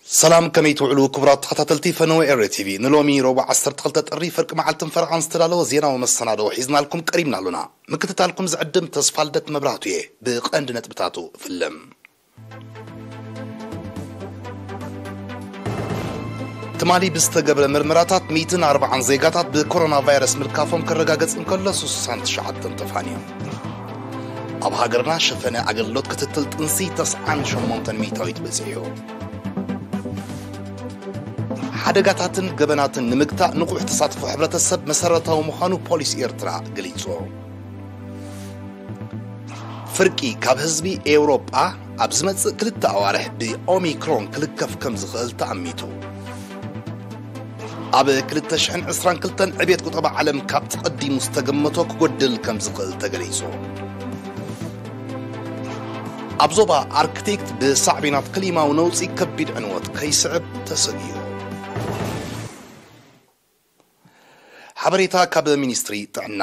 ሰላም፣ ከመይ ትውዕሉ ክቡራት ተኸታተልቲ ፈነወ ኤሪ ቲቪ? ንሎሚ ረቡዕ ዓሰርተ ክልተ ጥሪ ፍርቂ መዓልትን ፈረቓን ዝተዳለወ ዜናዊ መሰናዶ ሒዝናልኩም ቀሪብና ኣሎና። ምክትታልኩም ዝዕድም ተስፋልደት መብራህቱ እየ። ብቐንዲ ነጥብታቱ እፍልም። ትማሊ ብዝተገብረ ምርመራታት ሚእትን ኣርባዓን ዜጋታት ብኮሮና ቫይረስ ምልካፎም ክረጋገጽ እንከሎ፣ ስሳን ትሽዓተን ተፋንዮም። ኣብ ሃገርና ሸፈነ ኣገልግሎት ክትትል ጥንሲ ተስዓን ሸሞንተን ሚእታዊት በጺሑ። ሓደጋታትን ገበናትን ንምግታእ ንቑሕ ተሳትፎ ሕብረተሰብ መሰረታዊ ምዃኑ ፖሊስ ኤርትራ ገሊጹ። ፍርቂ ካብ ህዝቢ ኤውሮጳ ኣብ ዝመጽእ ክልተ ኣዋርሕ ብኦሚክሮን ክልከፍ ከም ዝኽእል ተኣሚቱ። ኣብ ክልተ ሽሕን ዕስራን ክልተን ዕብየት ቁጠባ ዓለም ካብቲ ቀዲሙ ዝተገመቶ ክጎድል ከም ዝኽእል ተገሊጹ። ኣብ ዞባ ኣርክቲክት ብሳዕቤናት ክሊማዊ ነውጺ ከቢድ ዕንወት ከይስዕብ ተሰጊኡ። ሓበሬታ ካብ ሚኒስትሪ ጥዕና።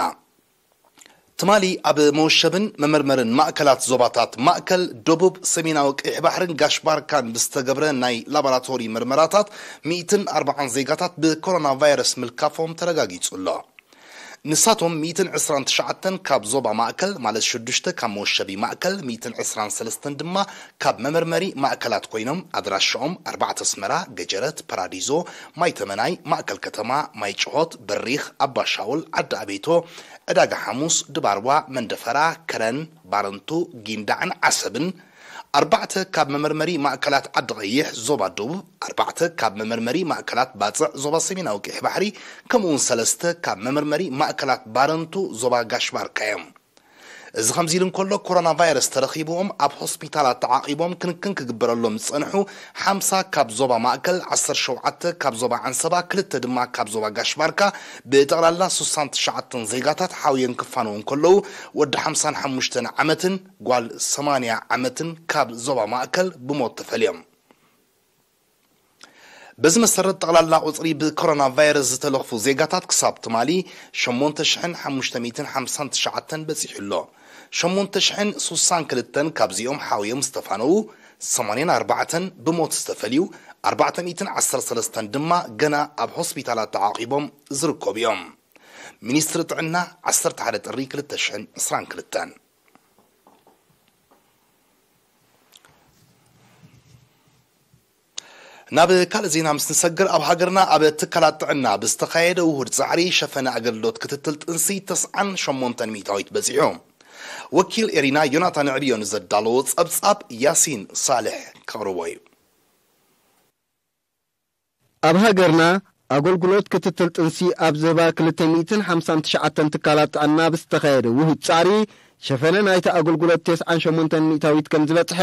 ትማሊ ኣብ መወሸብን መመርመርን ማእከላት ዞባታት ማእከል፣ ደቡብ፣ ሰሜናዊ ቀይሕ ባሕርን ጋሽ ባርካን ብዝተገብረ ናይ ላቦራቶሪ ምርመራታት፣ ሚእትን ኣርባዓን ዜጋታት ብኮሮና ቫይረስ ምልካፎም ተረጋጊጹ ኣሎ። ንሳቶም ሚእትን ዕስራን ትሽዓተን ካብ ዞባ ማእከል፣ ማለት ሽዱሽተ ካብ መወሸቢ ማእከል፣ ሚእትን ዕስራን ሰለስተን ድማ ካብ መመርመሪ ማእከላት ኮይኖም፣ ኣድራሻኦም ኣርባዕተ ኣስመራ፣ ገጀረት፣ ፓራዲዞ፣ ማይ ተመናይ፣ ማእከል ከተማ፣ ማይ ጭሆት፣ በሪኽ፣ ኣባሻውል፣ ዓዲ ኣቤቶ፣ ዕዳጋ ሓሙስ፣ ድባርዋ፣ መንደፈራ፣ ከረን፣ ባረንቱ፣ ጊንዳዕን ዓሰብን፣ ኣርባዕተ ካብ መመርመሪ ማእከላት ዓዲ ቀይሕ፣ ዞባ ደቡብ፣ ኣርባዕተ ካብ መመርመሪ ማእከላት ባጽዕ፣ ዞባ ሰሜናዊ ቀይሕ ባሕሪ፣ ከምኡውን ሰለስተ ካብ መመርመሪ ማእከላት ባረንቱ፣ ዞባ ጋሽ ባርካ እዮም። እዚ ከምዚ ኢሉ እንከሎ፣ ኮሮና ቫይረስ ተረኺብዎም ኣብ ሆስፒታላት ተዓቒቦም ክንክን ክግበረሎም ዝጸንሑ ሓምሳ ካብ ዞባ ማእከል፣ ዓሰርተ ሸውዓተ ካብ ዞባ ዓንሰባ፣ ክልተ ድማ ካብ ዞባ ጋሽ ባርካ፣ ብጠቕላላ ስሳን ትሽዓተን ዜጋታት ሓውየን ክፋነዉ እንከለዉ፣ ወዲ ሓምሳን ሓሙሽተን ዓመትን ጓል ሰማንያ ዓመትን ካብ ዞባ ማእከል ብሞት ተፈልዮም። በዚ መሰረት፣ ጠቕላላ ቁጽሪ ብኮሮና ቫይረስ ዝተለኽፉ ዜጋታት ክሳብ ትማሊ ሸሞንተ ሽሕን ሓሙሽተ ሚእትን ሓምሳን ትሽዓተን በጺሑ ኣሎ። ሸሞንተ ሽሕን ስሳን ክልተን ካብዚኦም ሓውዮም ዝተፋነዉ፣ ሰማንያን ኣርባዕተን ብሞት ዝተፈልዩ፣ ኣርባዕተ ሚእትን ዓሰርተ ሰለስተን ድማ ገና ኣብ ሆስፒታላት ተዓቒቦም ዝርከቡ እዮም። ሚኒስትሪ ጥዕና፣ ዓሰርተ ሓደ ጥሪ ክልተ ሽሕን ዕስራን ክልተን። ናብ ካልእ ዜና ምስ ንሰግር፣ ኣብ ሃገርና ኣብ ትካላት ጥዕና ብዝተኻየደ ውሁድ ጻዕሪ ሸፈነ ኣገልግሎት ክትትል ጥንሲ ተስዓን ሸሞንተን ሚእታዊት በጺሑ። ወኪል ኤሪና ዮናታን ዕብዮ ንዘዳለዎ ጸብጻብ ያሲን ሳልሕ ከቕርቦ እዩ። ኣብ ሃገርና ኣገልግሎት ክትትል ጥንሲ ኣብ ዝህባ ክልተ ሚእትን ሓምሳን ትሽዓተን ትካላት ጥዕና ብዝተኻየደ ውሁድ ጻዕሪ፣ ሸፈነ ናይቲ ኣገልግሎት ተስዓን ሸሞንተን ሚእታዊት ከም ዝበጽሐ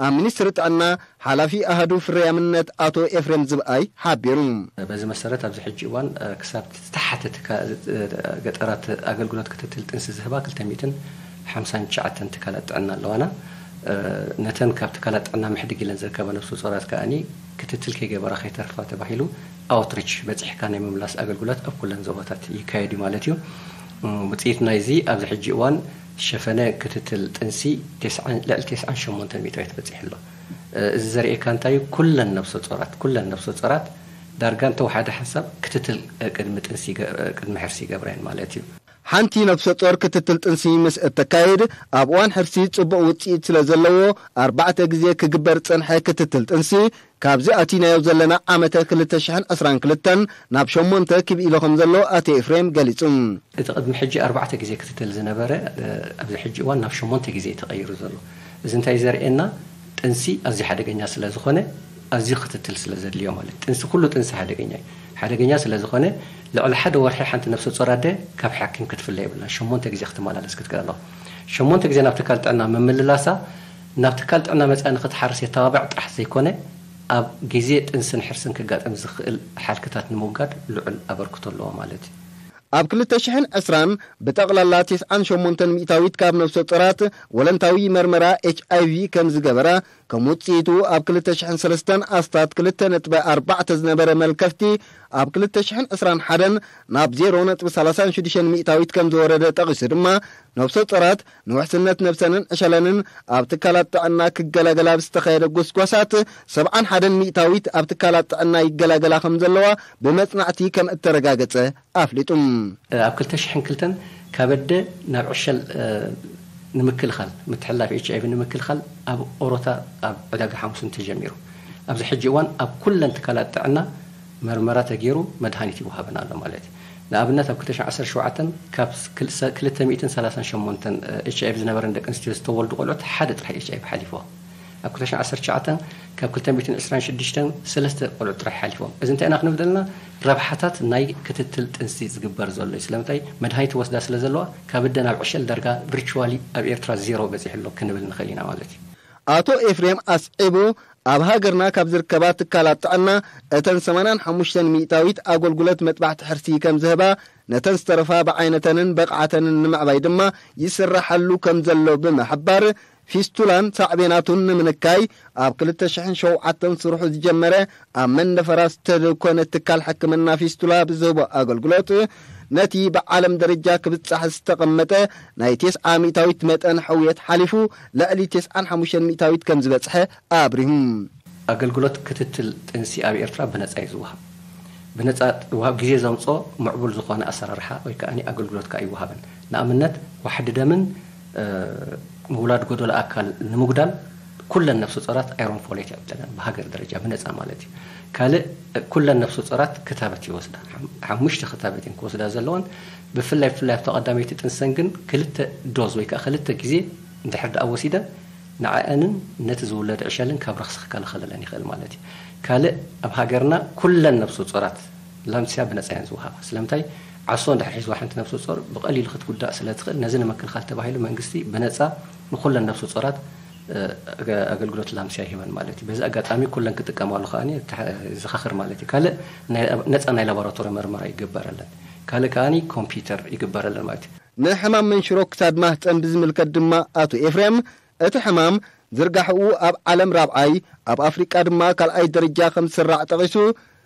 ኣብ ሚኒስትሪ ጥዕና ሓላፊ ኣሃዱ ፍርያምነት ኣቶ ኤፍሬም ዝብኣይ ሓቢሩ። በዚ መሰረት ኣብዚ ሕጂ እዋን፣ እ፣ ክሳብ ዝተሓተ ትካ-፣ እ፣ ገጠራት ኣገልግሎት ክትትል ጥንሲ ዝህባ ክልተ ሚእትን ሓምሳን ትሽዓተን ትካላት ጥዕና ኣለዋና። እ፣ ነተን ካብ ትካላት ጥዕና ምሕድግ ኢለን ዝርከባ ነፍሰ ጾራት ከኣኒ ክትትል ከይገበራ ከይተርፋ ተባሂሉ ኣውትሪች በጺሕካ ናይ ምምላስ ኣገልግሎት ኣብ ኩለን ዞባታት ይካየድ እዩ ማለት እዩ። እም፣ ውጽኢት ናይዚ ኣብዚ ሕጂ እዋን ሸፈነ ክትትል ጥንሲ ተስዓን፣ ልዕሊ ተስዓን ሸሞንተን ሚእታዊት በጺሑ ኣሎ። እ፣ እዚ ዘርእየካ እንታይ እዩ? ኩለን ነፍሰ ጾራት፣ ኩለን ነፍሰ ጾራት ዳርጋ እንተወሓደ ሓንሳብ ክትትል፣ እ፣ ቅድሚ ጥንሲ ይገ-፣ እ፣ ቅድሚ ሕርሲ ይገብራ እየን ማለት እዩ። ሓንቲ ነፍሰ ጾር ክትትል ጥንሲ ምስ እተካይድ፣ ኣብ እዋን ሕርሲ ጽቡቕ ውጽኢት ስለ ዘለዎ፣ ኣርባዕተ ግዜ ክግበር ዝጸንሐ ክትትል ጥንሲ፣ ካብዚ ኣቲናዮ ዘለና ዓመተ ክልተ ሽሕን ዕስራን ክልተን ናብ ሸሞንተ ክብ ኢሉ ከም ዘሎ ኣቶ ኤፍሬም ገሊጹ። እቲ ቅድሚ ሕጂ ኣርባዕተ ግዜ ክትትል ዝነበረ፣ እ፣ ኣብዚ ሕጂ እዋን ናብ ሸሞንተ ግዜ እዩ ተቐይሩ ዘሎ። እዚ እንታይ ዘርእየና? ጥንሲ ኣዝዩ ሓደገኛ ስለ ዝኾነ፣ ኣዝዩ ክትትል ስለ ዘድልዮ ማለት። ጥንሲ፣ ኩሉ ጥንሲ ሓደገኛ እዩ። ሓደገኛ ስለ ዝኾነ፣ ልዕሊ ሓደ ወርሒ ሓንቲ ነፍሰ ጾር ኣደ ካብ ሓኪም ክትፍለ የብላን። ሸሞንተ ግዜ ክትመላለስ ክትክእል ኣለዋ። ሸሞንተ ግዜ ናብ ትካል ጥዕና ምምልላሳ፣ ናብ ትካል ጥዕና መጽኣ ንክትሓርስ የተባብዕ ጥራሕ ዘይኮነ፣ ኣብ ግዜ ጥንስን ሕርስን ክጋጠም ዝኽእል ሓልክታት ንምውጋድ ልዑል ኣበርክቶ ኣለዎ ማለት እዩ። ኣብ ክልተ ሽሕን ዕስራን ብጠቕላላ ተስዓን ሸሞንተን ሚእታዊት ካብ ነፍሰ ጾራት ወለንታዊ መርመራ ኤች ኣይ ቪ ከም ዝገበራ ከም ውፅኢቱ ኣብ ክልተ ሽሕን ሰለስተን ኣስታት ክልተ ነጥቢ ኣርባዕተ ዝነበረ መልከፍቲ ኣብ ክልተ ሽሕን ዕስራን ሓደን ናብ ዜሮ ነጥቢ ሰላሳን ሽዱሽተን ሚእታዊት ከም ዝወረደ ጠቒሱ ድማ፣ ነብሰ ጾራት ንውሕስነት ነብሰንን ዕሸለንን ኣብ ትካላት ጥዕና ክገላገላ ብዝተኻየደ ጎስጓሳት ሰብዓን ሓደን ሚእታዊት ኣብ ትካላት ጥዕና ይገላገላ ከም ዘለዋ ብመጽናዕቲ ከም እተረጋገጸ ኣፍሊጡ። ኣብ ክልተ ሽሕን ክልተን ካብ ኣደ ናብ ዕሸል ንምክልኻል፣ ምትሕላፍ ኤች ኣይ ቪ ንምክልኻል ኣብ ኦሮታ ኣብ ዕዳጋ ሓሙስን ተጀሚሩ። ኣብዚ ሕጂ እዋን ኣብ ኩለን ትካላት ጥዕና መርመራ ተገይሩ መድሃኒት ይወሃበን ኣሎ ማለት እዩ። ንኣብነት ኣብ ክልተ ሽሕን ዓሰርተ ሸውዓተን ካብ ክልተ ሚእትን ሰላሳን ሸሞንተን ኤች ኣይ ቪ ዝነበረን ደቂ ኣንስትዮ ዝተወልዱ ቆልዑት ሓደ ጥራሕ ኤች ኣይ ቪ ሓሊፍዎ። ኣብ ክልተ ሽሕን ዓሰርተ ትሽዓተን ካብ ክልተ ሚእትን ዕስራን ሽዱሽተን ሰለስተ ቆልዑት ጥራሕ ሓሊፎም። እዚ እንታይ ኢና ክንብል ዘለና? ረብሓታት ናይ ክትትል ጥንሲ ዝግበር ዘሎ እዩ። ስለምንታይ? መድሃኒት ወስዳ ስለ ዘለዋ ካብ ኣደ ናብ ዕሸል ዳርጋ ቪርቹዋሊ ኣብ ኤርትራ ዜሮ በጺሑ ኣሎ ክንብል ንኽእል ኢና ማለት እዩ። ኣቶ ኤፍሬም ኣስዒቡ፣ ኣብ ሃገርና ካብ ዝርከባ ትካላት ጥዕና እተን ሰማንያን ሓሙሽተን ሚእታዊት ኣገልግሎት መጥባሕቲ ሕርሲ ከም ዝህባ፣ ነተን ዝተረፋ ብዓይነተንን ብቕዓተንን ንምዕባይ ድማ ይስራሓሉ ከም ዘሎ ብምሕባር፣ ፊስቱላን ሳዕቤናቱን ንምንካይ ኣብ ክልተ ሽሕን ሸውዓተን ስርሑ ዝጀመረ ኣብ መንደፈራ ዝተደኮነ ትካል ሕክምና ፊስቱላ ብዝህቦ ኣገልግሎት፣ ነቲ ብዓለም ደረጃ ክብጻሕ ዝተቐመጠ ናይ ተስዓ ሚእታዊት መጠን ሕውየት ሓሊፉ ልዕሊ ተስዓን ሓሙሽተን ሚእታዊት ከም ዝበጽሐ ኣብሪሁ። ኣገልግሎት ክትትል ጥንሲ ኣብ ኤርትራ ብነጻ እዩ ዝወሃብ። ብነጻ ወሃብ ግዜ ዘምጾ ምዕቡል ዝኾነ ኣሰራርሓ ወይ ከኣ ኣገልግሎት ከኣ ይወሃበን። ንኣብነት ዋሕዲ ደምን ምውላድ ጎደሎ ኣካል ንምጉዳል ኩለን ነፍሰ ጾራት ኣይሮን ፎሌት የብለን ብሃገር ደረጃ ብነጻ ማለት እዩ። ካልእ ኩለን ነፍሰ ጾራት ክታበት ይወስዳ። ሓሙሽተ ክታበት እየን ክወስዳ ዘለወን። ብፍላይ ብፍላይ ኣብታ ቀዳመይቲ ጥንሰን ግን ክልተ ዶዝ ወይ ከዓ ክልተ ግዜ እንድሕር ደኣ ወሲደን ንዓኣንን ነቲ ዝውለድ ዕሸልን ካብ ረኽሲ ክከላኸለለን ይኽእል ማለት እዩ። ካልእ ኣብ ሃገርና ኩለን ነፍሰ ጾራት ላምሲያ ብነጻ እየን ዝወሃባ። ስለምንታይ? ዓሶ እንድሕር ሒዝዋ ሓንቲ ነፍሰ ጾር ብቐሊሉ ክትጉዳእ ስለ ትኽእል ነዚ ንምክልኻል ተባሂሉ መንግስቲ ብነጻ ንኩለን ነፍሰ ጾራት ኣገልግሎት ላምሲያ ይህበን ማለት እዩ። በዚ ኣጋጣሚ ኩለን ክጥቀማሉ ከኣ ዘኻኽር ማለት እዩ። ካልእ ነጻ ናይ ላቦራቶሪ መርመራ ይግበረለን። ካልእ ከኣ ኮምፒውተር ይግበረለን ማለት እዩ። ንሕማም መንሽሮ ክሳድ ማህፀን ብዝምልከት ድማ ኣቶ ኤፍሬም፣ እቲ ሕማም ዝርጋሕኡ ኣብ ዓለም ራብዓይ፣ ኣብ ኣፍሪቃ ድማ ካልኣይ ደረጃ ከም ዝስራዕ ጠቒሱ፣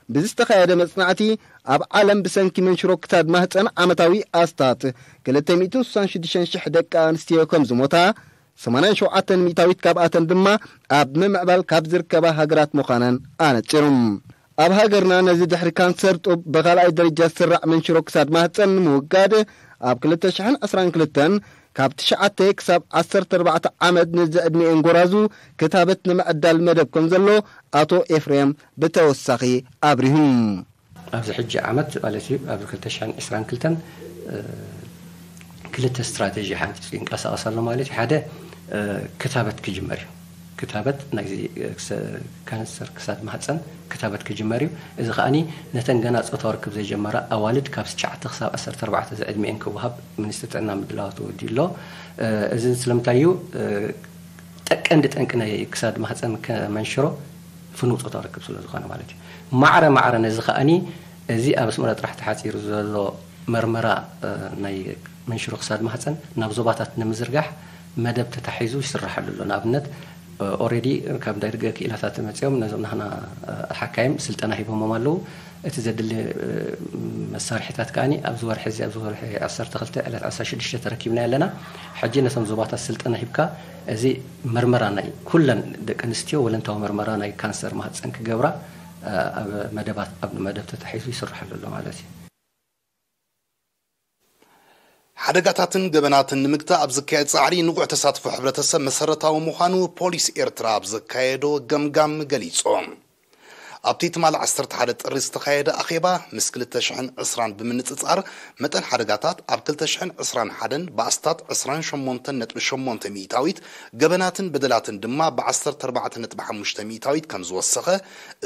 ብዝተኻየደ መጽናዕቲ ኣብ ዓለም ብሰንኪ መንሽሮ ክሳድ ማህፀን ዓመታዊ ኣስታት ክልተ ሚእትን ስሳን ሽዱሽተን ሽሕ ደቂ ኣንስትዮ ከም ዝሞታ፣ ሰማንያን ሸውዓተን ሚእታዊት ካብኣተን ድማ ኣብ ምምዕባል ካብ ዝርከባ ሃገራት ምዃነን ኣነጺሩ። ኣብ ሃገርና ነዚ ድሕሪ ካንሰር ጡብ ብኻልኣይ ደረጃ ዝስራዕ መንሽሮ ክሳድ ማህፀን ንምውጋድ ኣብ ክልተ ሽሕን ዕስራን ክልተን ካብ ትሽዓተ ክሳብ ዓሰርተ ኣርባዕተ ዓመት ንዝዕድሚኤን ጎራዙ ክታበት ንምዕዳል መደብ ከም ዘሎ ኣቶ ኤፍሬም ብተወሳኺ ኣብሪሁ። ኣብዚ ሕጂ ዓመት ማለት እዩ፣ ኣብዚ ክልተ ሽሕን ዕስራን ክልተን ክልተ ስትራተጂ ሓንፂፁ ይንቀሳቐስ ኣሎ ማለት እዩ። ሓደ ክታበት ክጅመር እዩ። ክታበት ናይዚ ካንሰር ክሳድ ማህፀን ክታበት ክጅመር እዩ። እዚ ከዓኒ ነተን ገና ፆታዊ ርክብ ዘይጀመራ ኣዋልድ ካብ ትሽዓተ ክሳብ ዓሰርተ ኣርባዕተ ዝዕድሚኤን ክወሃብ ሚኒስትሪ ጥዕና ምድላዋት ወዲኡ ኣሎ። እዚ ስለምንታይ እዩ? ጠቀንዲ ጠንቂ ናይ ክሳድ ማህፀን ከ-፣ መንሽሮ ፍኑው ፆታዊ ርክብ ስለ ዝኾነ ማለት እዩ። ማዕረ ማዕረ ነዚ ከኣኒ እዚ ኣብ ኣስመራ ጥራሕ ተሓፂሩ ዘሎ መርመራ፣ እ፣ ናይ መንሽሮ ክሳድ ማህፀን ናብ ዞባታት ንምዝርጋሕ መደብ ተታሒዙ ይስራሓሉ ኣሎ። ንኣብነት፣ እ፣ ኦሬዲ ካብ ናይ ደገ ክኢላታት መፂኦም ነዞም ናህና፣ እ፣ ሓካይም ስልጠና ሂቦሞም ኣለዉ። እቲ ዘድሊ፣ እ፣ መሳርሒታት ከኣኒ ኣብዚ ወርሒ እዚ፣ ኣብዚ ወርሒ ዓሰርተ ክልተ ዕለት ዓሰርተ ሽዱሽተ ተረኪብና ኣለና። ሕጂ ነቶም ዞባታት ስልጠና ሂብካ እዚ መርመራ ናይ ኩለን ደቂ ኣንስትዮ ወለንታዊ መርመራ ናይ ካንሰር ማህፀን ክገብራ፣ እ፣ ኣብ መደባት፣ ኣብ መደብ ተታሒዙ ይስርሐሉ ኣሎ ማለት እዩ። ሓደጋታትን ገበናትን ንምግታእ ኣብ ዝካየድ ጻዕሪ ንቑሕ ተሳትፎ ሕብረተሰብ መሰረታዊ ምዃኑ ፖሊስ ኤርትራ ኣብ ዘካየዶ ገምጋም ገሊጹ። ኣብቲ ትማሊ ዓሰርተ ሓደ ጥሪ ዝተኻየደ ኣኼባ፣ ምስ ክልተ ሽሕን ዕስራን ብምንጽጻር፣ መጠን ሓደጋታት ኣብ ክልተ ሽሕን ዕስራን ሓደን ብኣስታት ዕስራን ሸሞንተን ነጥቢ ሸሞንተ ሚእታዊት፣ ገበናትን በደላትን ድማ ብዓሰርተ ኣርባዕተ ነጥቢ ሓሙሽተ ሚእታዊት ከም ዝወሰኸ፣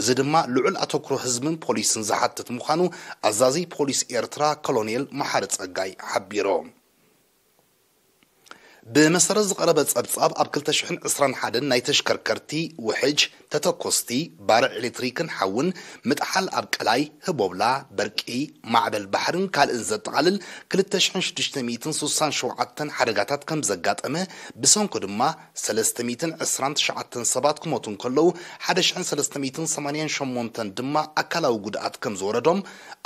እዚ ድማ ልዑል ኣተኩሮ ህዝብን ፖሊስን ዝሓትት ምዃኑ ኣዛዚ ፖሊስ ኤርትራ ኮሎኔል መሓሪ ጸጋይ ሓቢሮም። ብመሰረት ዝቐረበ ጸብጻብ፣ ኣብ ክልተ ሽሕን ዕስራን ሓደን ናይ ተሽከርከርቲ ውሕጅ፣ ተተኮስቲ፣ ባርዕ ኤሌክትሪክን ሓውን፣ ምጥሓል ኣብ ቀላይ፣ ህቦብላ፣ በርቂ፣ ማዕበል ባሕርን ካልእን ዘጠቓልል ክልተ ሽሕን ሽዱሽተ ሚእትን ስሳን ሸውዓተን ሓደጋታት ከም ዘጋጠመ፣ ብሰንኩ ድማ ሰለስተ ሚእትን ዕስራን ትሽዓተን ሰባት ክሞቱ እንከለዉ፣ ሓደ ሽሕን ሰለስተ ሚእትን ሰማንያን ሸሞንተን ድማ ኣካላዊ ጉድኣት ከም ዝወረዶም፣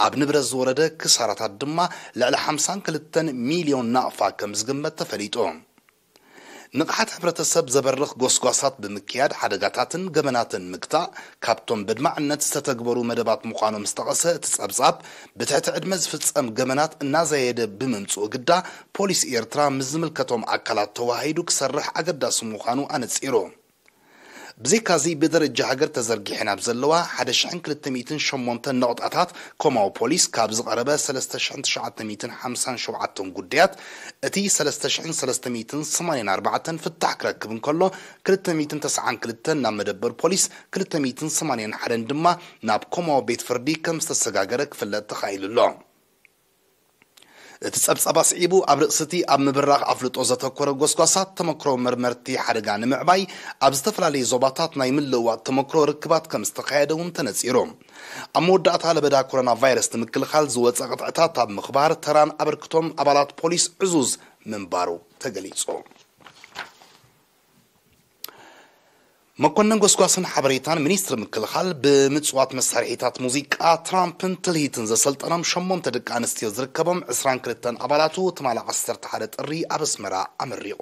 ኣብ ንብረት ዝወረደ ክሳራታት ድማ ልዕሊ ሓምሳን ክልተን ሚልዮን ናቕፋ ከም ዝግመት ተፈሊጡ። ንቕሓት ሕብረተሰብ ዘበርኽ ጎስጓሳት ብምክያድ ሓደጋታትን ገበናትን ምግታእ ካብቶም በድማዕነት ዝተተግበሩ መደባት ምዃኖም ዝጠቐሰ እቲ ጸብጻብ፣ ብትሕቲ ዕድመ ዝፍጸም ገበናት እናዘየደ ብምምጽኡ ግዳ፣ ፖሊስ ኤርትራ ምስ ዝምልከቶም ኣካላት ተዋሃሂዱ ክሰርሕ ኣገዳሲ ምዃኑ ኣነጺሩ። ብዘይካዚ፣ ብደረጃ ሃገር ተዘርጊሐን ኣብ ዘለዋ ሓደ ሽሕን ክልተ ሚእትን ሸሞንተን ነቑጣታት ኮማዊ ፖሊስ ካብ ዝቐረበ ሰለስተ ሽሕን ትሽዓተ ሚእትን ሓምሳን ሸውዓተን ጉዳያት፣ እቲ ሰለስተ ሽሕን ሰለስተ ሚእትን ሰማንያን ኣርባዕተን ፍታሕ ክረክብ እንከሎ፣ ክልተ ሚእትን ተስዓን ክልተን ናብ መደበር ፖሊስ፣ ክልተ ሚእትን ሰማንያን ሓደን ድማ ናብ ኮማዊ ቤት ፍርዲ ከም ዝተሰጋገረ ክፍለጥ ተኻኢሉ ኣሎ። እቲ ጸብጻብ ኣስዒቡ፣ ኣብ ርእሲ እቲ ኣብ ምብራኽ ኣፍልጦ ዘተኮረ ጎስጓሳት፣ ተመክሮ መርመርቲ ሓደጋ ንምዕባይ ኣብ ዝተፈላለዩ ዞባታት ናይ ምልውዋጥ ተመክሮ ርክባት ከም ዝተኻየደ እውን ተነጺሩ። ኣብ መወዳእታ፣ ለበዳ ኮሮና ቫይረስ ንምክልኻል ዝወጸ ቅጥዕታት ኣብ ምኽባር ተራን ኣበርክቶን ኣባላት ፖሊስ ዕዙዝ ምንባሩ ተገሊጹ። መኮነን ጎስጓስን ሓበሬታን ሚኒስትሪ ምክልኻል ብምጽዋት መሳርሒታት ሙዚቃ ትራምፕን ትልሂትን ዘሰልጠኖም ሸሞንተ ደቂ ኣንስትዮ ዝርከቦም ዕስራን ክልተን ኣባላቱ ትማሊ ዓሰርተ ሓደ ጥሪ ኣብ ኣስመራ ኣመሪቑ።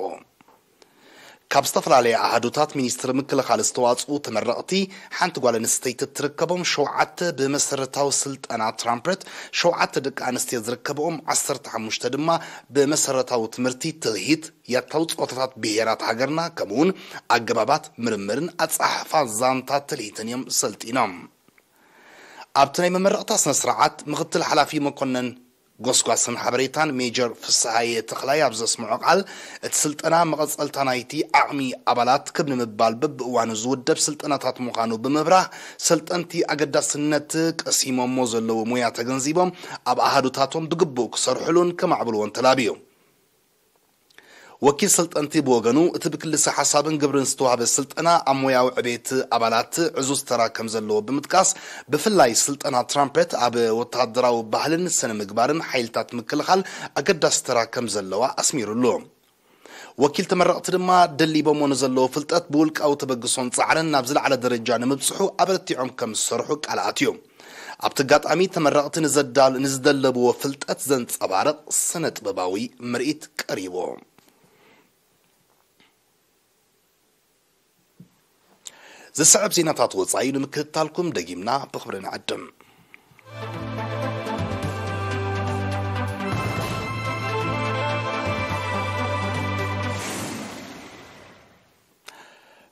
ካብ ዝተፈላለየ ኣሃዱታት ሚኒስትሪ ምክልኻል ዝተዋጽኡ ተመረቕቲ፣ ሓንቲ ጓል ኣንስተይቲ እትርከቦም ሸውዓተ ብመሰረታዊ ስልጠና ትራምፕት፣ ሸውዓተ ደቂ ኣንስትዮ ዝርከብኦም ዓሰርተ ሓሙሽተ ድማ ብመሰረታዊ ትምህርቲ ትልሂት ያታዊ ጾታታት ብሄራት ሃገርና፣ ከምኡውን ኣገባባት ምርምርን ኣጸሓሕፋ ዛንታ ትልሂትን እዮም ሰልጢኖም። ኣብቲ ናይ መመረቕታ ስነ ስርዓት፣ ምኽትል ሓላፊ መኮነን ጎስጓስን ሓበሬታን ሜጀር ፍስሃየ ተኽላይ ኣብ ዘስምዖ ቃል፣ እቲ ስልጠና መቐጸልታ ናይቲ ዓቕሚ ኣባላት ክብ ንምባል በብእዋኑ ዝውደብ ስልጠናታት ምዃኑ ብምብራህ፣ ሰልጠንቲ ኣገዳስነት ቀሲሞሞ ዘለዉ ሞያ ተገንዚቦም፣ ኣብ ኣሃዱታቶም ብግቡእ ክሰርሕሉን ከማዕብልዎን ተላብዩ። ወኪል ሰልጠንቲ ብወገኑ፣ እቲ ብክልሰ ሓሳብን ግብርን ዝተዋህበ ስልጠና ኣብ ሞያዊ ዕቤት ኣባላት ዕዙዝ ተራ ከም ዘለዎ ብምጥቃስ፣ ብፍላይ ስልጠና ትራምፕት ኣብ ወተሃደራዊ ባህልን ስነ ምግባርን ሓይልታት ምክልኻል ኣገዳሲ ተራ ከም ዘለዋ ኣስሚሩሉ። ወኪል ተመረቕቲ ድማ፣ ደሊቦሞ ንዘለዉ ፍልጠት ብውልቃዊ ተበግሶን ጻዕርን ናብ ዝለዓለ ደረጃ ንምብጽሑ ኣበርቲዖም ከም ዝሰርሑ ቃል ኣትዩ። ኣብቲ ኣጋጣሚ፣ ተመረቕቲ ንዘዳል-፣ ንዝደለብዎ ፍልጠት ዘንጸባርቕ ስነ ጥበባዊ ምርኢት ቀሪቡ። ዝስዕብ ዜናታት ወጻኢ ንምክትታልኩም ደጊምና ብኽብሪ ንዕድም።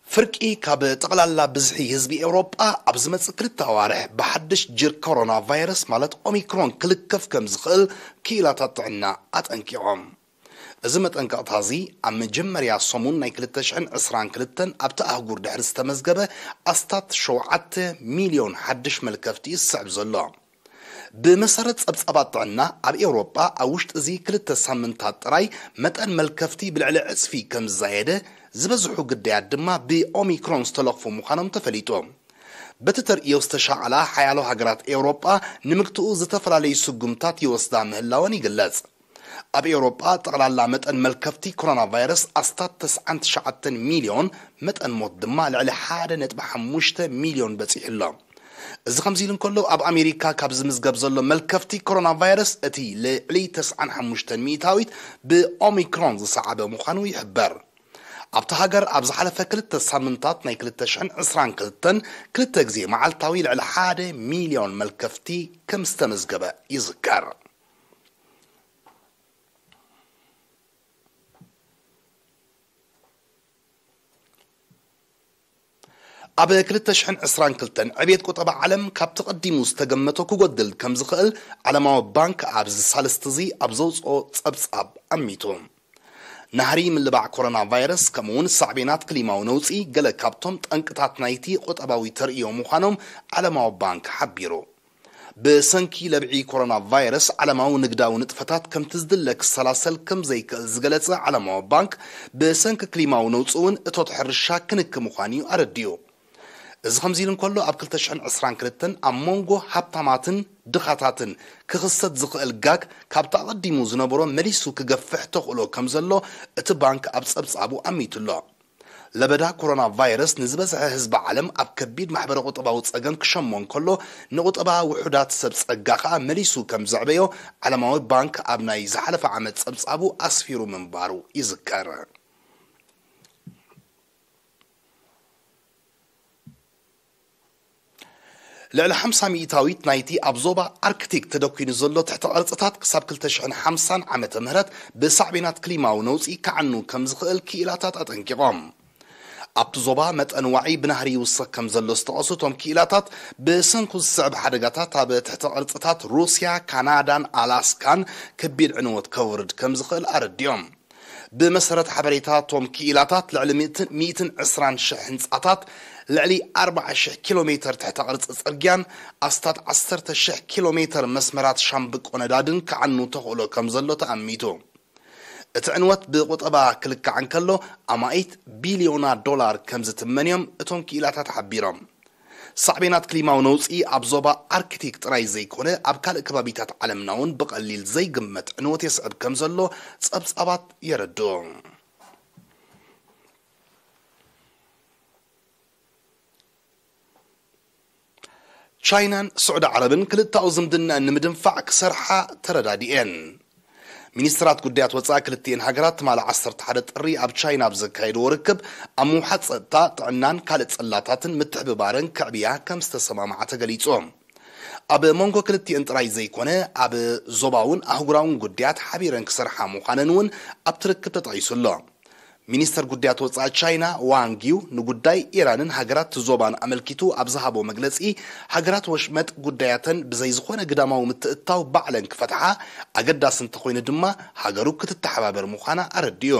ፍርቂ ካብ ጠቕላላ ብዝሒ ህዝቢ ኤውሮጳ ኣብ ዝመጽእ ክልተ ኣዋርሕ ብሓድሽ ጅር ኮሮና ቫይረስ ማለት ኦሚክሮን ክልከፍ ከም ዝኽእል ክኢላታት ጥዕና ኣጠንቂቖም። እዚ መጠንቀቕታ እዚ ኣብ መጀመርያ ሰሙን ናይ ክልተ ሽሕን ዕስራን ክልተን ኣብቲ ኣህጉር ድሕሪ ዝተመዝገበ ኣስታት ሸውዓተ ሚልዮን ሓድሽ መልከፍቲ እዩ ዝስዕብ ዘሎ። ብመሰረት ጸብጻባት ጥዕና፣ ኣብ ኤውሮጳ ኣብ ውሽጢ እዚ ክልተ ሳምንታት ጥራይ መጠን መልከፍቲ ብልዕሊ ዕጽፊ ከም ዝዛየደ፣ ዝበዝሑ ግዳያት ድማ ብኦሚክሮን ዝተለኽፉ ምዃኖም ተፈሊጡ። በቲ ተርእዮ ዝተሻቐላ ሓያሎ ሃገራት ኤውሮጳ ንምግትኡ ዝተፈላለዩ ስጉምታት ይወስዳ ምህላወን ይግለጽ። ኣብ ኤውሮጳ ጠቕላላ መጠን መልከፍቲ ኮሮና ቫይረስ ኣስታት ተስዓን ትሽዓተን ሚልዮን፣ መጠን ሞት ድማ ልዕሊ ሓደ ነጥቢ ሓሙሽተ ሚልዮን በጺሑ ኣሎ። እዚ ከምዚ ኢሉ እንከሎ፣ ኣብ ኣሜሪካ ካብ ዝምዝገብ ዘሎ መልከፍቲ ኮሮና ቫይረስ እቲ ልዕሊ ተስዓን ሓሙሽተን ሚእታዊት ብኦሚክሮን ዝሰዓበ ምዃኑ ይሕበር። ኣብታ ሃገር ኣብ ዝሓለፈ ክልተ ሳምንታት ናይ ክልተ ሽሕን ዕስራን ክልተን ክልተ ግዜ መዓልታዊ ልዕሊ ሓደ ሚልዮን መልከፍቲ ከም ዝተመዝገበ ይዝከር። ኣብ ክልተ ሽሕን ዕስራን ክልተን ዕብየት ቁጠባ ዓለም ካብቲ ቀዲሙ ዝተገመቶ ክጎድል ከም ዝኽእል ዓለማዊ ባንክ ኣብዚ ሳልስቲ እዚ ኣብ ዘውፅኦ ጸብጻብ ኣሚቱ። ናህሪ ምልባዕ ኮሮና ቫይረስ ከምኡውን ሳዕቤናት ክሊማዊ ነውጺ ገለ ካብቶም ጠንቅታት ናይቲ ቁጠባዊ ተርእዮ ምዃኖም ዓለማዊ ባንክ ሓቢሩ። ብሰንኪ ለብዒ ኮሮና ቫይረስ ዓለማዊ ንግዳዊ ንጥፈታት ከምቲ ዝድለ ክሰላሰል ከም ዘይክእል ዝገለጸ ዓለማዊ ባንክ፣ ብሰንኪ ክሊማዊ ነውጺ እውን እቶት ሕርሻ ክንኪ ምዃኑ እዩ ኣረዲኡ። እዚ ከምዚ ኢሉ እንከሎ፣ ኣብ ክልተ ሽሕን ዕስራን ክልተን ኣብ መንጎ ሃብታማትን ድኻታትን ክኽሰት ዝኽእል ጋግ ካብቲ ኣቐዲሙ ዝነበሮ መሊሱ ክገፍሕ ተኽእሎ ከም ዘሎ እቲ ባንክ ኣብ ጸብጻቡ ኣሚቱ ኣሎ። ለበዳ ኮሮና ቫይረስ ንዝበዝሐ ህዝቢ ዓለም ኣብ ከቢድ ማሕበረ ቁጠባዊ ጸገም ክሸሞ እንከሎ፣ ንቁጠባ ውሑዳት ሰብ ጸጋ ከኣ መሊሱ ከም ዘዕበዮ ዓለማዊ ባንክ ኣብ ናይ ዝሓለፈ ዓመት ጸብጻቡ ኣስፊሩ ምንባሩ ይዝከር። ልዕሊ ሓምሳ ሚእታዊት ናይቲ ኣብ ዞባ ኣርክቲክ ተደኲኑ ዘሎ ትሕተ ቅርጽታት ክሳብ ክልተ ሽሕን ሓምሳን ዓመተ ምህረት ብሳዕቤናት ክሊማዊ ነውጺ ክዓኑ ከም ዝኽእል ክኢላታት ኣጠንቂቖም። ኣብቲ ዞባ መጠን ዋዒ ብናህሪ ይውሰኽ ከም ዘሎ ዝጠቐሱ እቶም ክኢላታት፣ ብሰንኩ ዝስዕብ ሓደጋታት ኣብ ትሕተ ቅርጽታት ሩስያ፣ ካናዳን ኣላስካን ከቢድ ዕንወት ከውርድ ከም ዝኽእል ኣረዲኦም። ብመሰረት ሓበሬታ እቶም ክኢላታት፣ ልዕሊ ሚእትን ዕስራን ሽሕ ህንጻታት፣ ልዕሊ ኣርባዓ ሽሕ ኪሎ ሜተር ትሕተ ቅርጺ ጽርግያን ኣስታት ዓሰርተ ሽሕ ኪሎ ሜተር መስመራት ሻምብቆ ነዳድን ክዓኑ ተኽእሎ ከም ዘሎ ተኣሚቱ። እቲ ዕንወት ብቁጠባ ክልካዕ እንከሎ፣ ኣማኢት ቢልዮናት ዶላር ከም ዝትመን እዮም እቶም ክኢላታት ሓቢሮም። ሳዕቤናት ክሊማዊ ነውጺ ኣብ ዞባ ኣርክቲክ ጥራይ ዘይኮነ፣ ኣብ ካልእ ከባቢታት ዓለምና እውን ብቐሊል ዘይግመት ዕንወት የስዕብ ከም ዘሎ ጸብጻባት የረድኡ። ቻይናን ስዑዲ ዓረብን ክልተኣዊ ዝምድናኣን ንምድንፋዕ ክሰርሓ ተረዳዲኤን። ሚኒስትራት ጉዳያት ወጻኢ ክልቲኤን ሃገራት ትማሊ ዓሰርተ ሓደ ጥሪ ኣብ ቻይና ኣብ ዘካየድዎ ርክብ፣ ኣብ ምውሓጥ ጸጥታ፣ ጥዕናን ካልእ ጽላታትን ምትሕብባርን ከዕብያ ከም ዝተሰማምዓ ተገሊጹ። ኣብ መንጎ ክልቲኤን ጥራይ ዘይኮነ፣ ኣብ ዞባውን ኣህጉራውን ጉዳያት ሓቢረን ክሰርሓ ምዃነን እውን ኣብቲ ርክብ ተጠቒሱ ኣሎ። ሚኒስተር ጉዳያት ወጻኢ ቻይና ዋንግ ዩ ንጉዳይ ኢራንን ሃገራት ዞባን ኣመልኪቱ ኣብ ዝሃቦ መግለጺ፣ ሃገራት ወሽመጥ ጉዳያተን ብዘይ ዝኾነ ግዳማዊ ምትእትታው ባዕለን ክፈትሓ፣ ኣገዳሲ እንተኾይኑ ድማ ሃገሩ ክትተሓባበር ምዃና ኣረዲኡ።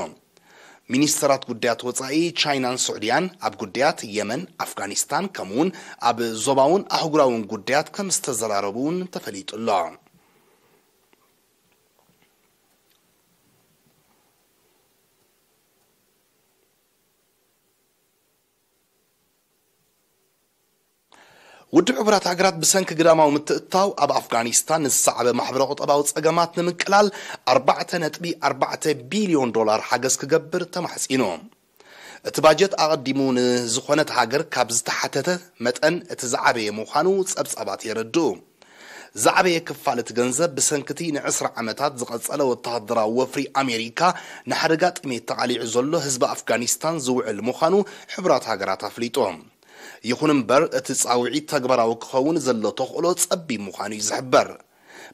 ሚኒስተራት ጉዳያት ወጻኢ ቻይናን ስዑድያን ኣብ ጉዳያት የመን፣ ኣፍጋኒስታን፣ ከምኡውን ኣብ ዞባውን ኣህጉራውን ጉዳያት ከም ዝተዘራረቡ እውን ተፈሊጡ ኣሎ። ውድብ ሕቡራት ሃገራት ብሰንኪ ግዳማዊ ምትእትታው ኣብ ኣፍጋኒስታን ንዝሰዓበ ማሕበረ ቁጠባዊ ጸገማት ንምቅላል ኣርባዕተ ነጥቢ ኣርባዕተ ቢልዮን ዶላር ሓገዝ ክገብር ተማሕጺኑ። እቲ ባጀት ኣቐዲሙ ንዝኾነት ሃገር ካብ ዝተሓተተ መጠን እቲ ዝዓበየ ምዃኑ ጸብጻባት የረድኡ። ዝዓበየ ክፋል እቲ ገንዘብ ብሰንኪ እቲ ንዕስራ ዓመታት ዝቐጸለ ወተሃደራዊ ወፍሪ ኣሜሪካ ንሓደጋ ጥሜት ተቓሊዑ ዘሎ ህዝቢ ኣፍጋኒስታን ዝውዕል ምዃኑ ሕቡራት ሃገራት ኣፍሊጡ። ይኹን እምበር፣ እቲ ጻውዒት ተግባራዊ ክኸውን ዘሎ ተኽእሎ ጸቢብ ምዃኑ እዩ ዝሕበር።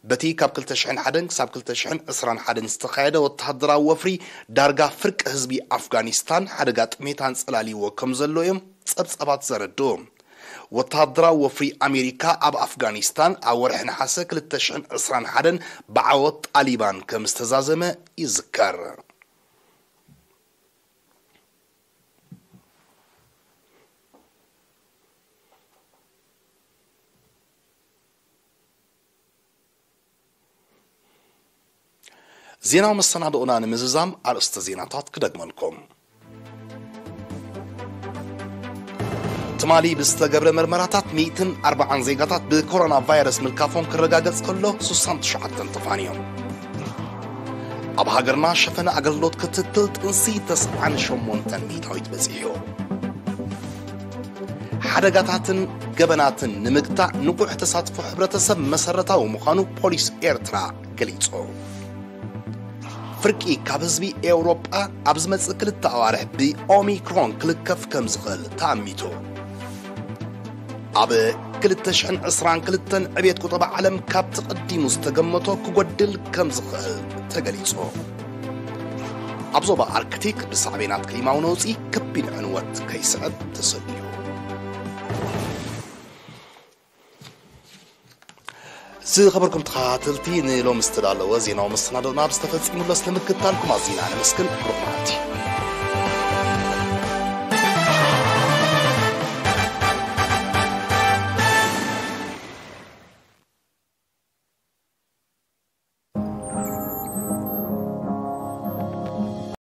በቲ ካብ ክልተ ሽሕን ሓደን ክሳብ ክልተ ሽሕን ዕስራን ሓደን ዝተኻየደ ወተሃደራዊ ወፍሪ፣ ዳርጋ ፍርቂ ህዝቢ ኣፍጋኒስታን ሓደጋ ጥሜት ኣንጸላልይዎ ከም ዘሎ እዮም ጸብጻባት ዘረድኡ። ወተሃደራዊ ወፍሪ ኣሜሪካ ኣብ ኣፍጋኒስታን ኣብ ወርሒ ነሓሰ ክልተ ሽሕን ዕስራን ሓደን ብዓወት ጣሊባን ከም ዝተዛዘመ ይዝከር። ዜናዊ መሰናድኦና ንምዝዛም ኣርእስተ ዜናታት ክደግመልኩም። ትማሊ ብዝተገብረ መርመራታት ሚእትን ኣርባዓን ዜጋታት ብኮሮና ቫይረስ ምልካፎም ክረጋገጽ ከሎ፣ ስሳን ትሽዓተን ተፋንዮም። ኣብ ሃገርና ሸፈነ ኣገልግሎት ክትትል ጥንሲ ተስዓን ሸሞንተን ሚእታዊት በጺሑ። ሓደጋታትን ገበናትን ንምግታእ ንቑሕ ተሳትፎ ሕብረተሰብ መሰረታዊ ምዃኑ ፖሊስ ኤርትራ ገሊጹ። ፍርቂ ካብ ህዝቢ ኤውሮጳ ኣብ ዝመጽእ ክልተ ኣዋርሕ ብኦሚክሮን ክልከፍ ከም ዝኽእል ተኣሚቱ። ኣብ ክልተ ሽሕን ዕስራን ክልተን ዕብየት ቁጠባ ዓለም ካብቲ ቀዲሙ ዝተገመቶ ክጎድል ከም ዝኽእል ተገሊጹ። ኣብ ዞባ ኣርክቲክ ብሳዕቤናት ክሊማዊ ነውጺ ከቢድ ዕንወት ከይስዕብ ተሰጊኡ። ዝኸበርኩም ተኸታተልቲ፣ ንሎሚ ዝተዳለወ ዜናዊ መሰናዶና ኣብ ዝተፈጺሙሎስ ንምክታልኩም ኣዚና ነመስግን። ብሩኽ መዓልቲ።